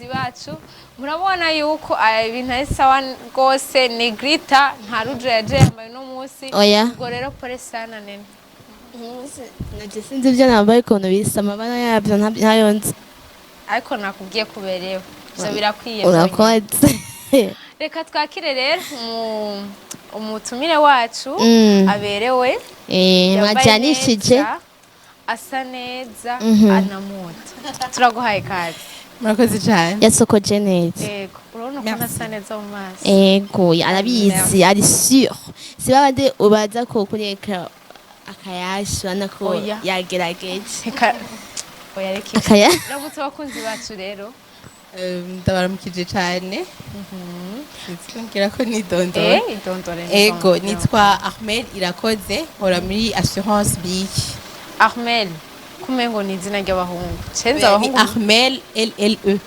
Bacu murabona yuko aya ibintu ari sawa rwose. Ni grita, nta ruje yaje yambaye uno munsi. Oya. Ubwo rero pole sana, Nene. Naje sinzi ibyo nambaye, ukuntu bisa, amabara yabyo ntayo nzi. Ariko nakubwiye kuberewe, ivyo birakwiye vyonyene. Urakoze. Reka twakire rero umutumire wacu aberewe, yambaye mwajyanishije neza, asa neza, anamuta. Turaguhaye kazi. Murakoze cyane. Yasokoje neza. Yego, urabona ukuntu Merci. asa neza mu maso. Ego, arabizi, ari sûr. Si babandi ubaza ko kureka akayashu, urabona ko Oya. yagerageje. Reka, oya, reka. Akaya. Uramutse abakunzi bacu rero. Ndabaramukije cyane. Sinzi ko nidondora. Idondore. Ego. Idondore. Nitwa Ahmed Irakoze, nkora muri Assurance BIC. Ahmed, kumengo ni izina ry'abahungu cenza. Ni Abahungu. Ahmed LLE.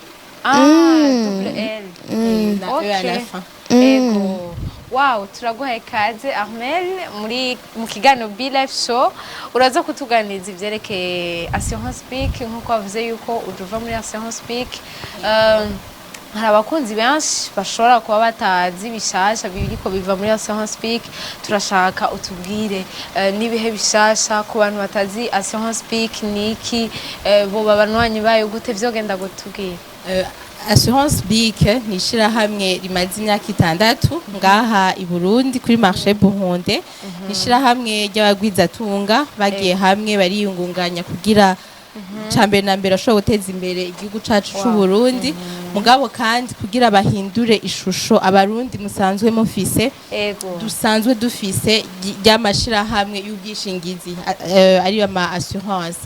Ah, double L. Na E à la fin. Ego, wow, turaguhaye kaze, Ahmed, muri mu kiganiro Be Life Show. Uraza kutuganiriza ivyerekeye Assurance BIC, nkuko wavuze yuko ujuva muri Assurance BIC. Hari abakunzi benshi bashobora kuba batazi bishasha biriko biva muri Assurance BIC. Turashaka utubwire n'ibihe bishasha ku bantu batazi Assurance BIC niki, boba abanywanyi bayo gute, vyogenda gutubwira. Assurance BIC ni ishirahamwe rimaze imyaka 6 ngaha i Burundi kuri marché Buhunde. Ni ishirahamwe ry'abagwizatunga bagiye hamwe bariyungunganya kugira ca mbere na mbere ashobora guteza imbere igihugu cacu c'u Burundi, mugabo kandi kugira bahindure ishusho Abarundi musanzwe mufise, dusanzwe dufise ry'amashirahamwe y'ubwishingizi, ariyo ama assurance.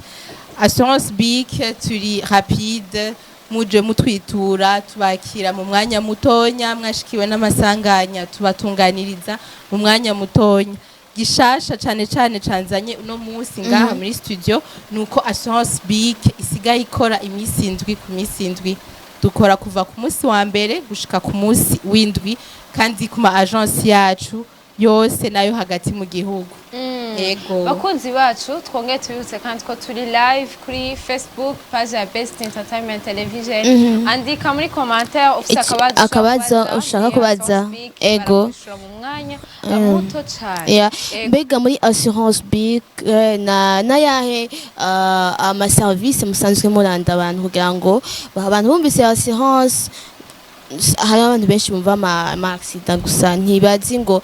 Assurance BIC turi rapide, muje mutwitura tubakira mu mwanya mutonya. Mwashikiwe n'amasanganya tubatunganiriza mu mwanya mutonya. Gishasha cane cane canzanye uno munsi ngaha muri studio nuko Assurance BIC isigaye ikora imisi 7 ku misi 7. Dukora kuva ku munsi wa mbere gushika ku munsi w'indwi, kandi ku ma agence yacu yose nayo hagati mu gihugu. Ego. Bakunzi bacu, twongeye tubibutse kandi ko turi live kuri Facebook page ya Best Entertainment Television. Andika muri commentaire ufite akabazo ushaka Akabazo kubaza ushaka muri kubaza. Assurance BIC, barakwishura mu mwanya muto cane. Ego. Mbega muri Assurance BIC na nayahe ama service musanzwe muranda abantu, kugira ngo abantu bumvise assurance? Hari abantu benshi bumva ama accident gusa, ntibazi ngo